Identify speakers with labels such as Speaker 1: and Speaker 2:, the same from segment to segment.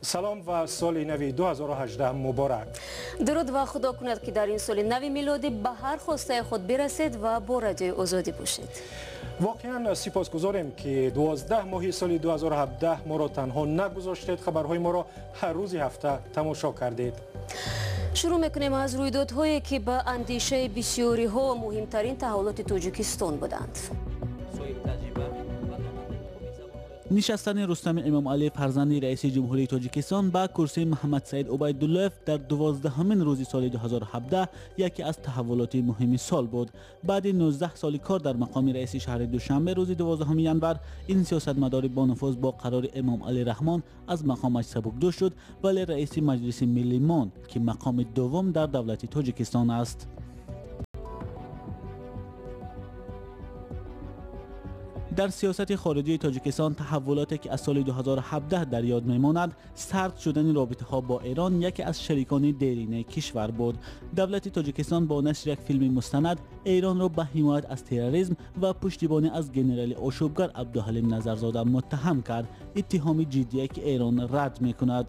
Speaker 1: Салом ва соли нави 2018 муборак.
Speaker 2: Дуруд ва худо кунад, ки дар ин соли нави милодӣ ба ҳар хостаи худ бирасед ва бо Радиои Озодӣ бошед.
Speaker 1: Воқеан сипосгузорем, ки 12 моҳи соли 2017 моро танҳо нагузоштед, хабарҳои моро ҳар рӯзи ҳафта тамошо кардед.
Speaker 2: Шурӯъ мекунем аз рӯйдодҳое, ки ба андешаи бисёриҳо муҳимтарин таҳаввулоти Тоҷикистон буданд.
Speaker 3: Нишастани Рустами Эмомалӣ, фарзанди раиси ҷумҳурии Тоҷикистон, ба курсии Муҳаммадсаид Убайдуллоев дар 12-ҳамин рӯзи соли 2017 яке аз таҳаввулоти муҳими сол буд. Баъди 19 соли кор дар мақоми раиси шаҳри Душанбе, рӯзи 12 январ ин сиёсатмадори бонуфуз бо қарори Эмомалӣ Раҳмон аз мақомаш сабукдӯш шуд, вале раиси Маҷлиси миллӣ монд, ки мақоми дуввум дар давлати Тоҷикистон аст. Дар сиёсати хориҷии Тоҷикистон таҳаввулоте, ки аз соли 2017 дар ёд мемонад, сард шудани робитаҳо бо Эрон, яке аз шарикони деринаи кишвар буд. Давлати Тоҷикистон бо нашри як филми мустанад Эронро ба ҳимоят аз терроризм ва пуштибонӣ аз генерали ошӯбгар Абдуҳалим Назарзода муттаҳам кард, иттиҳоми ҷиддие, ки Эрон рад мекунад.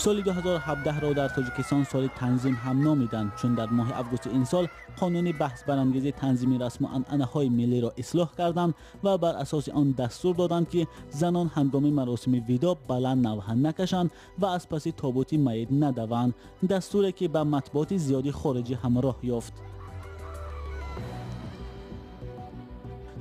Speaker 3: Соли 2017-ро дар Тоҷикистон соли танзим ҳам номиданд, чун дар моҳи августи ин сол қонуни баҳсбарангези танзими расму анъанаҳои миллиро ислоҳ карданд ва бар асоси он дастур доданд, ки занон ҳангоми маросими видо баланд навҳа накашанд ва аз паси тобути майит надаванд, дастуре, ки ба матбуоти зиёди хориҷӣ ҳам роҳ ёфт.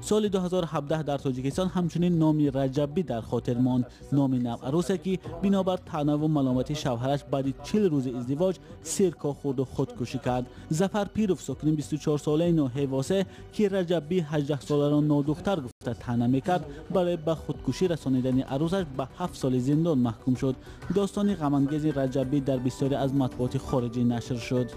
Speaker 3: Соли 2017 дар Тоҷикистон ҳамчунин номи Раҷабӣ дар хотир монд, номи навъарусе, ки бинобар таънаву маломати шавҳараш баъди 40 рӯзи издивоҷ сирко хӯрду худкушӣ кард. Зафар Пиров, сокини 24-солаи ноҳияи Восе, ки Раҷабӣ 18-соларо нодухтар гуфта таъна мекард, барои ба худкушӣ расонидани арӯсаш ба 7 соли зиндон маҳкум шуд. Достони ғамангези Раҷабӣ дар бисёре аз матбуоти хориҷӣ нашр шуд.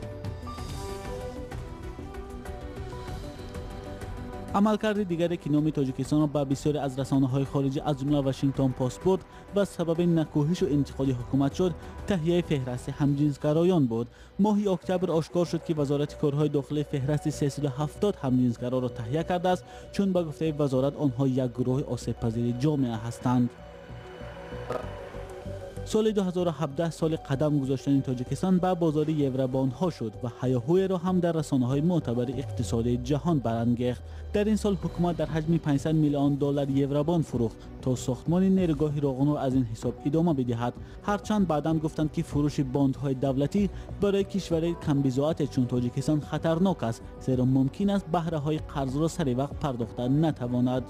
Speaker 3: Амалкарди дигаре, ки номи Тоҷикистонро ба бисёре аз расонаҳои хориҷӣ, аз ҷумла Вашингтон Пост бурд ва сабаби накӯҳишу интиқоди ҳукумат шуд, таҳияи феҳрасти ҳамҷинсгароён буд. Моҳи октябр ошкор шуд, ки Вазорати корҳои дохилӣ феҳрасти 370 ҳамҷинсгароро таҳия кардааст, чун ба гуфтаи вазорат онҳо як гурӯҳи осебпазири ҷомеа ҳастанд. Соли 2017 соли қадам гузоштани Тоҷикистон ба бозори евробондҳо шуд ва ҳаёҳӯеро ҳам дар расонаҳои мӯътабари иқтисодии ҷаҳон барангехт. Дар ин сол ҳукумат дар ҳаҷми 500 миллион доллар евробонд фурӯхт, то сохтмони нерӯгоҳи Роғунро аз ин ҳисоб идома бидиҳад. Ҳарчанд баъдан гуфтанд, ки фурӯши бондҳои давлатӣ барои кишвари камбизоате чун Тоҷикистон хатарнок аст, зеро мумкин аст баҳраҳои қарзро сари вақт пардохта натавонад.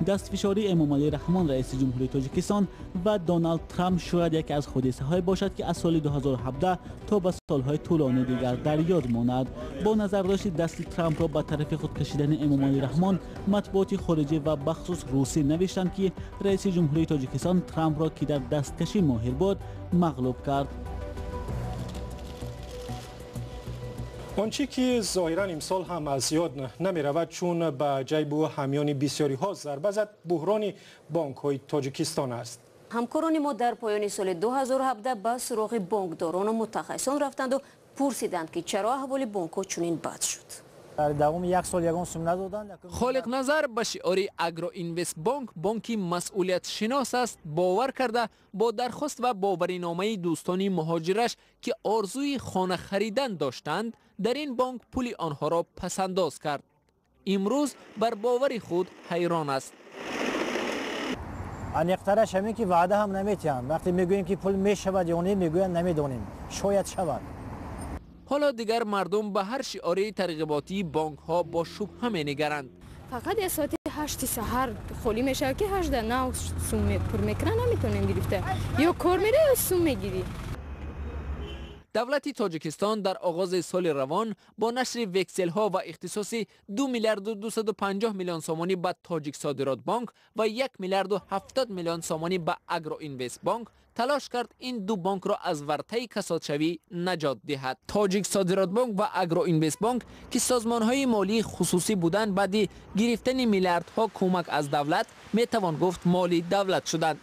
Speaker 3: Дастфишории Эмомалӣ Раҳмон, раиси ҷумҳурии Тоҷикистон, ва Доналд Трамп шояд яке аз ҳодисаҳое бошад, ки аз соли 2017 то ба солҳои тӯлонии дигар дар ёд монад. Бо назардошти дасти Трампро ба тарафи худ кашидани Эмомалӣ Раҳмон, матбуоти хориҷӣ ва бахусус русӣ навиштанд, ки раиси ҷумҳурии Тоҷикистон Трампро, ки дар дасткашӣ моҳир буд, мағлуб кард.
Speaker 1: Он чӣ ки зоҳиран имсол ҳам аз ёд намеравад, чун ба ҷайбу ҳамёни бисёриҳо зарба зад, буҳрони бонкҳои Тоҷикистон аст.
Speaker 2: Ҳамкорони мо дар поёни соли 2017 ба суроғи бонкдорону мутахассисон рафтанду пурсиданд, ки чаро аҳволи бонкҳо чунин бад шуд.
Speaker 4: Дар давоми як сол ягон сум надоданд.
Speaker 5: Холиқназар ба шиори Агроинвестбонк бонки масъулиятшинос аст бовар карда, бо дархост ва бовариномаи дӯстони муҳоҷираш, ки орзуи хона харидан доштанд, дар ин бонк пули онҳоро пасандоз кард. Имрӯз бар бовари худ ҳайрон аст.
Speaker 4: Аниқтараш ҳамин, ки ваъда ҳам наметиҳанд. Вақте мегӯем, ки пул мешавад ё не, мегӯянд намедонем, шояд шавад.
Speaker 5: Ҳоло дигар мардум ба ҳар шиори тарғиботии бонкҳо бо шубҳа менигаранд.
Speaker 6: Фақат як соати 8 саҳар холӣ мешавад, ки 8 нав сум пур мекунанд, наметавонем гирифта. Ё кор мерӣ, ё сум мегирӣ.
Speaker 5: Давлати Тоҷикистон дар оғози соли равон бо нашри векселҳо ва ихтисоси 2 миллиарду 250 миллион сомонӣ ба Тоҷиксодиротбонк ва 1 миллиарду 70 миллион сомонӣ ба Агроинвестбонк талош кард ин ду бонкро аз вартаи касодшавӣ наҷот диҳад. Тоҷиксодиротбонк ва Агроинвестбонк, ки созмонҳои молии хусусӣ буданд, баъди гирифтани миллиардҳо кӯмак аз давлат, метавон гуфт, моли давлат шуданд.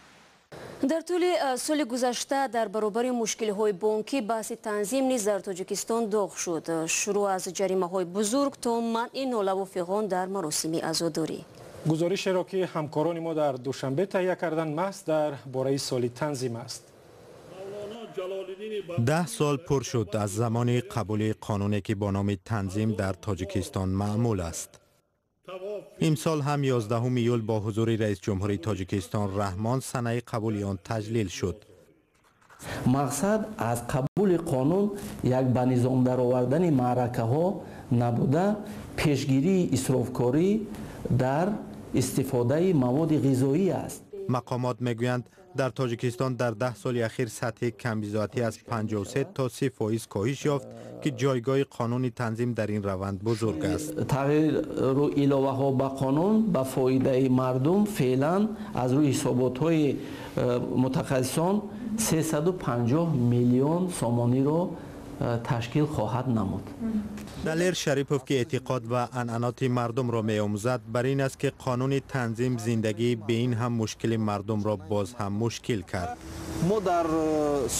Speaker 2: Дар тӯли соли гузашта дар баробари мушкилиҳои бонкӣ баҳси танзим низ дар Тоҷикистон доғ шуд. Шурӯъ аз ҷаримаҳои бузург то манъи нолаву фиғон дар маросими азодорӣ.
Speaker 1: Гузоришеро ки ҳамкорони мо дар Душанбе таҳия карданд, маҳз дар бораи соли танзим аст.
Speaker 7: 10 сол пур шуд аз замони қабули қонуне ки бо номи танзим дар Тоҷикистон маъмул аст. Имсол ҳам 11 июл бо ҳузури раис ҷумҳури Тоҷикистон Раҳмон санаи қабули он таҷлил шуд.
Speaker 8: Мақсад аз қабули қонун як ба низом даровардани маъракаҳо набуда, пешгирии исрофкорӣ дар истифодаи маводи ғизоӣ аст.
Speaker 7: Мақомот мегӯянд, дар Тоҷикистон дар 10 соли ахир сатҳи камбизоатӣ аз 53 то 30% коҳиш ёфт, ки ҷойгоҳи қонуни танзим дар ин раванд бузург аст.
Speaker 8: Тағйиру иловаҳо ба қонун ба фоидаи мардум феълан аз рӯи ҳисоботҳои мутахассисон 350 миллион сомониро ташкил хоҳад намуд.
Speaker 7: Далер Шарипов, ки эътиқод ва анъаноти мардумро меомӯзад, бар ин аст, ки қонуни танзим зиндагии бе ин ҳам мушкили мардумро боз ҳам мушкил кард.
Speaker 9: Мо дар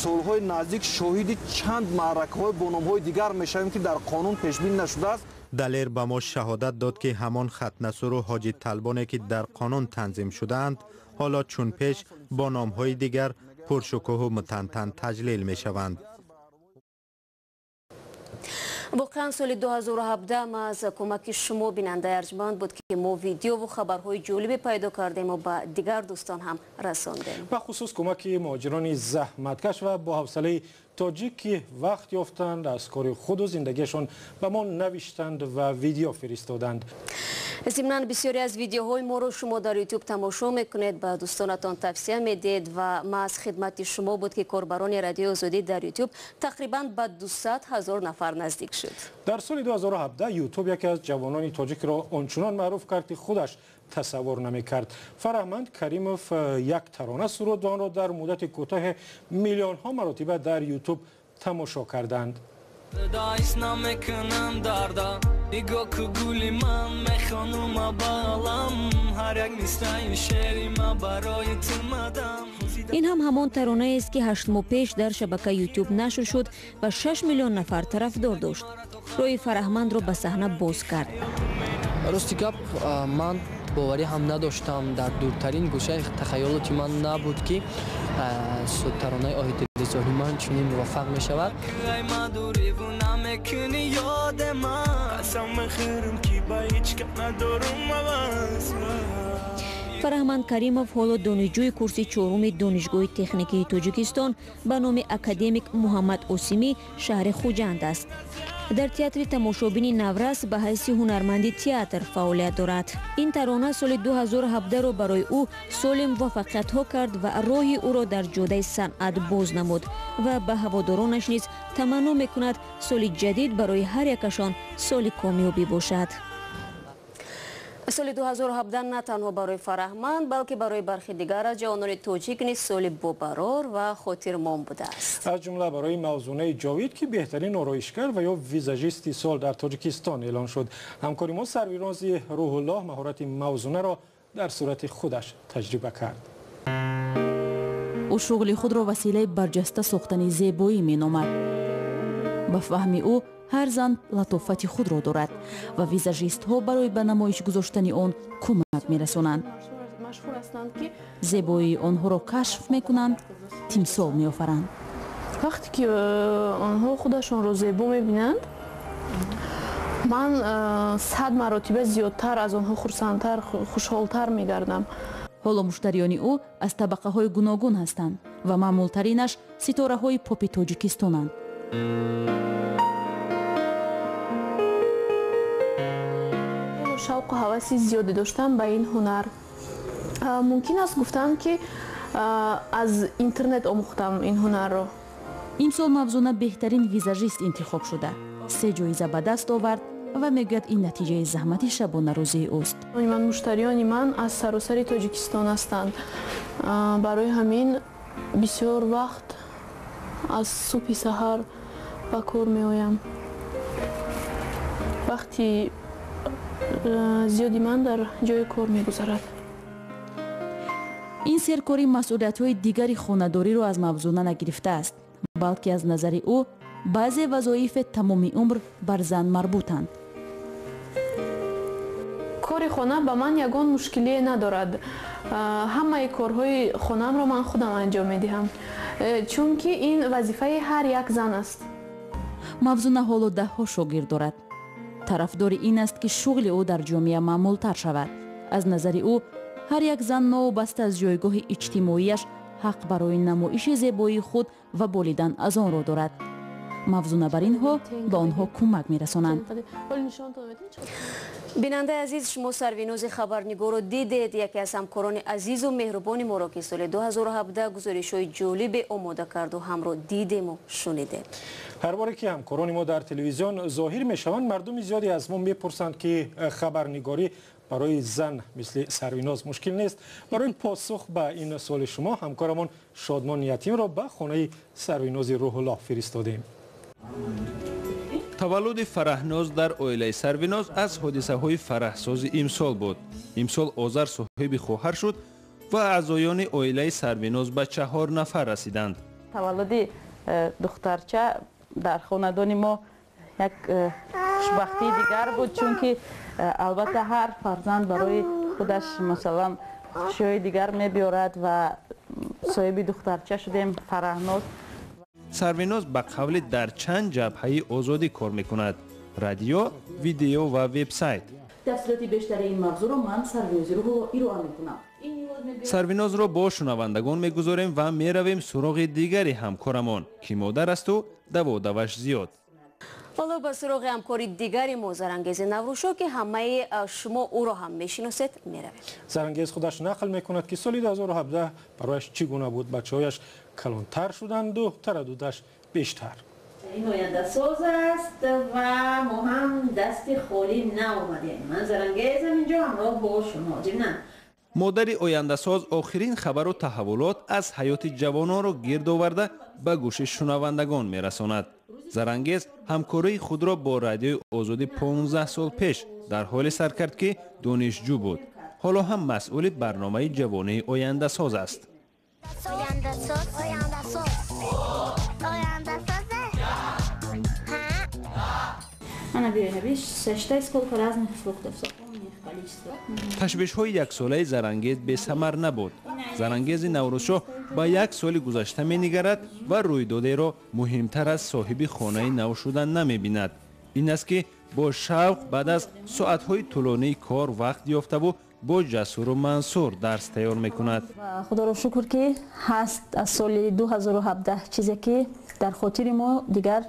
Speaker 9: солҳои наздик шоҳиди чанд маъракаҳои бо номҳои дигар мешавем, ки дар қонун пешбинӣ нашудааст.
Speaker 7: Далер ба мо шаҳодат дод, ки ҳамон хатнасуру ҳоҷи талбоне, ки дар қонун танзим шудаанд, ҳоло чун пеш бо номҳои дигар пуршукӯҳу мутантан таҷлил мешаванд.
Speaker 2: Воқеан соли 2017 аз кӯмаки шумо, бинандаи арҷманд, буд, ки мо видеову хабарҳои ҷолибе пайдо кардему ба дигар дӯстон ҳам расондем.
Speaker 1: Бахусус кӯмаки муҳоҷирони заҳматкаш ва бо ҳавсалаи тоҷик, ки вақт ёфтанд, аз кори худу зиндагиашон ба мо навиштанд ва видео фиристоданд.
Speaker 2: Зимнан бисёре аз видеоҳои моро шумо дар Ютуб тамошо мекунед, ба дӯстонатон тавсия медиҳед ва маҳз хидмати шумо буд, ки корбарони Радиои Озодӣ дар Ютуб тақрибан ба 200 ҳазор нафар наздик шуд.
Speaker 1: Дар соли 2017 Ютуб яке аз ҷавонони тоҷикро ончунон маъруф кард, ки худаш тасаввур намекард. Фараҳманд Каримов як тарона суруд ва онро дар муддати кӯтоҳе миллионҳо маротиба дар Ютуб тамошо карданд.
Speaker 2: Ин ҳам ҳамон таронаест, ки 8 моҳ пеш дар шабакаи Ютуб нашр шуд ва 6 миллион нафар тарафдор дошт. Роҳи Фараҳмандро ба саҳна боз кард.
Speaker 10: Рости гап, ман боварӣ ҳам надоштам, дар дуртарин гӯшаи тахайюлоти ман набуд, ки таронаи оҳи дилизори ман чунин муваффақ мешавад.
Speaker 2: Фараҳманд Каримов ҳоло донишҷӯи курси чоруми Донишгоҳи техникии Тоҷикистон ба номи академик Муҳаммад Осимӣ шаҳри Хуҷанд аст. Дар театри тамошобини Наврас ба ҳайси ҳунарманди театр фаъолият дорад. Ин тарона соли 2017-ро барои ӯ соли муваффақиятҳо кард ва роҳи ӯро дар ҷодаи санъат боз намуд ва ба ҳаводоронаш низ таманно мекунад, соли ҷадид барои ҳар якашон соли комёбӣ бошад. Соли 2017 на танҳо барои Фараҳманд, балки барои бархи дигар аз ҷавонони тоҷик низ соли бобарор ва хотирмон будааст.
Speaker 1: Аз ҷумла барои Мавзунаи Ҷовид, ки беҳтарин ороишгар ва ё визажисти сол дар Тоҷикистон эълон шуд. Ҳамкори мо Сарвирози Рӯҳуллоҳ маҳорати Мавзунаро дар сурати худаш таҷриба кард.
Speaker 11: Ӯ шуғли худро василаи барҷаста сохтани зебоӣ меномад. Ба фаҳми ӯ, ҳар зан латофати худро дорад ва визажистҳо барои ба намоиш гузоштани он кӯмак мерасонанд. Зебоии онҳоро кашф мекунанд, тимсол меофаранд.
Speaker 12: Вақте ки онҳо худашонро зебо мебинанд, ман 100 маротиба зиёдтар аз онҳо хурсандтар, хушҳолтар мегардам.
Speaker 11: Ҳоло муштариёни ӯ аз табақаҳои гуногун ҳастанд ва маъмултаринаш ситораҳои попи Тоҷикистонанд.
Speaker 12: Шавқу ҳаваси зиёде доштам ба ин ҳунар. Мумкин аст гуфтан, ки аз интернет омӯхтам ин ҳунарро.
Speaker 11: Имсол Мавзуна беҳтарин визажист интихоб шуда, 3 ҷоиза ба даст овард ва мегӯяд, ин натиҷаи заҳмати шабонарӯзии ӯст.
Speaker 12: Ман муштариёни ман аз саросари Тоҷикистон ҳастанд. Барои ҳамин бисёр вақт аз субҳи саҳар ба кор меоям. Вақти зиёди ман дар ҷои кор мегузарад.
Speaker 11: Ин серкорӣ масъулиятҳои дигари хонадориро аз Мавзуна нагирифтааст, балки аз назари ӯ баъзе вазоифе тамоми умр бар зан марбутанд.
Speaker 12: Кори хона ба ман ягон мушкилие надорад. Ҳамаи корҳои хонаамро ман худам анҷом медиҳам, чунки ин вазифаи ҳар як зан аст.
Speaker 11: Мавзуна ҳоло даҳҳо шогирд дорад. Тарафдори ин аст, ки шуғли ӯ дар ҷомеа маъмултар шавад. Аз назари ӯ ҳар як зан новобаста аз ҷойгоҳи иҷтимоияш ҳақ барои намоиши зебоии худ ва болидан аз онро дорад. Мавзуна бар инҳо ба онҳо кӯмак мерасонанд.
Speaker 2: Бинандаи азиз, шумо Сарвинози хабарнигорро дидед, яке аз ҳамкорони азизу меҳрубони моро, ки соли 2017 гузоришҳои ҷолибе омода карду ҳамро дидему шунидем.
Speaker 1: Ҳар боре ки ҳамкорони мо дар телевизион зоҳир мешаванд, мардуми зиёде аз мо мепурсанд, ки хабарнигорӣ барои зан мисли Сарвиноз мушкил нест. Барои посух ба ин суоли шумо ҳамкорамон Шодмон Ятимро ба хонаи Сарвинози Рӯҳуллоҳ фиристодем.
Speaker 13: Таваллуди Фараҳноз дар оилаи Сарвиноз аз ҳодисаҳои фараҳсози имсол буд. Имсол Озар соҳиби хоҳар шуд ва аъзоёни оилаи Сарвиноз ба 4 нафар расиданд.
Speaker 14: Таваллуди духтарча дар хонадони мо як хушбахтии дигар буд, чунки албатта ҳар фарзанд барои худаш масалан хушиҳои дигар мебиёрад ва соҳиби духтарча шудем, Фараҳноз.
Speaker 13: Сарвиноз ба қавли дар чанд ҷабҳаи озодӣ кор мекунад: радио, видео ва вебсайт.
Speaker 11: Тафсилоти бештари ин мавзӯъро ман Сарвинози Рӯҳулло ироа мекунам.
Speaker 13: Сарвинозро бо шунавандагон мегузорем ва меравем суроғи дигари ҳамкорамон, ки модар асту даводаваш зиёд.
Speaker 2: Ҳоло ба суроғи ҳамкори дигари мо Зарангези Наврӯшо, ки ҳамаи шумо ӯро ҳам мешиносед, меравем.
Speaker 1: Зарангез худаш нақл мекунад, ки соли 2017 барояш чӣ гуна буд. Бачаҳояш калонтар шуданду тараддудаш бештар.
Speaker 15: Ин ояндасоз аст ва мо ҳам дасти холӣ наомадем. Ман Зарангезам, инҷо ҳамроҳ бо шумо. Ҷимна.
Speaker 13: Модари ояндасоз охирин хабару таҳаввулот аз ҳаёти ҷавононро гирд оварда ба гӯши шунавандагон мерасонад. Зарангез ҳамкории худро бо радиои озодӣ 15 сол пеш дар ҳоле сар кард, ки донишҷӯ буд. Ҳоло ҳам масъули барномаи ҷавонии ояндасоз аст. Ташвишҳои яксолаи Зарангез бесамар набуд. Зарангези Наврӯзшоҳ ба як соли гузашта менигарад ва рӯйдодеро муҳимтар аз соҳиби хонаи нав шудан намебинад. Ин аст, ки бо шавқ баъд аз соатҳои тӯлонии кор вақт ёфтаву бо Ҷасуру Мансур дарс тайёр мекунад.
Speaker 16: Худоро шукр, ки ҳаст аз соли 2017 чизе, ки дар хотири мо дигар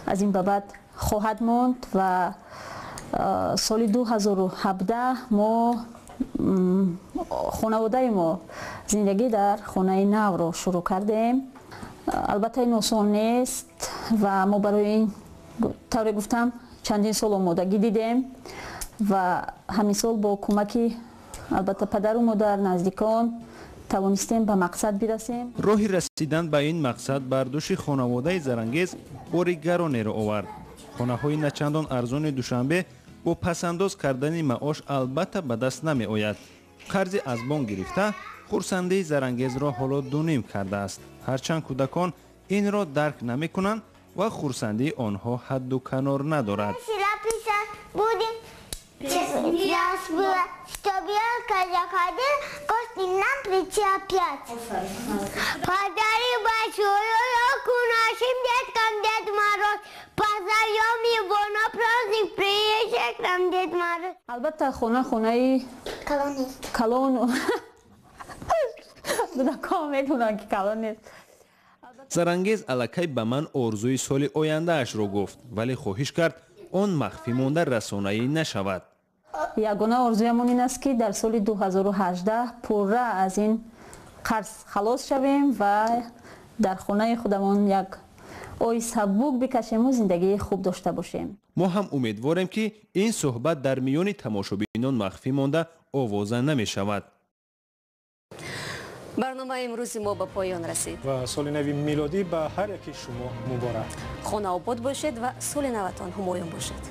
Speaker 16: аз ин ба баъд хоҳад монд ва соли 2017 мо хонаводаи мо зиндагӣ дар хонаи навро шурӯъ кардем. Албатта ин осон нест ва мо барои ин тавре гуфтам чандин сол омодагӣ дидем ва ҳамин сол бо кӯмаки албатта падару модар, наздикон тавонистем ба мақсад бирасем.
Speaker 13: Роҳи расидан ба ин мақсад бар дӯши хонаводаи Зарангез бори гаронеро овард. Хонаҳои начандон арзони Душанбе бо пасандоз кардани маош албатта ба даст намеояд. Қарзи аз бонк гирифта хурсандии Зарангезро ҳоло дуним кардааст. Ҳарчанд кӯдакон инро дарк намекунанд ва хурсандии онҳо ҳадду канор надорад.
Speaker 16: Албатта хона хонаи калон кӯдакон медонанд, ки калон нест.
Speaker 13: Зарангез аллакай ба ман орзуи соли ояндаашро гуфт, вале хоҳиш кард он махфӣ монда расонаӣ нашавад.
Speaker 16: Ягона орзуямон ин аст, ки дар соли 2018 пурра аз ин қарз халос шавем ва дар хонаи худамон як ои сабук бикашему зиндагии хуб дошта бошем.
Speaker 13: Мо ҳам умедворем, ки ин суҳбат дар миёни тамошобинон махфӣ монда овоза намешавад.
Speaker 2: Барномаи имрӯзи мо ба поён расид
Speaker 1: ва соли нави милодӣ ба ҳар яки шумо муборак.
Speaker 2: Хонаобод бошед ва соли наватон ҳумоюн бошад.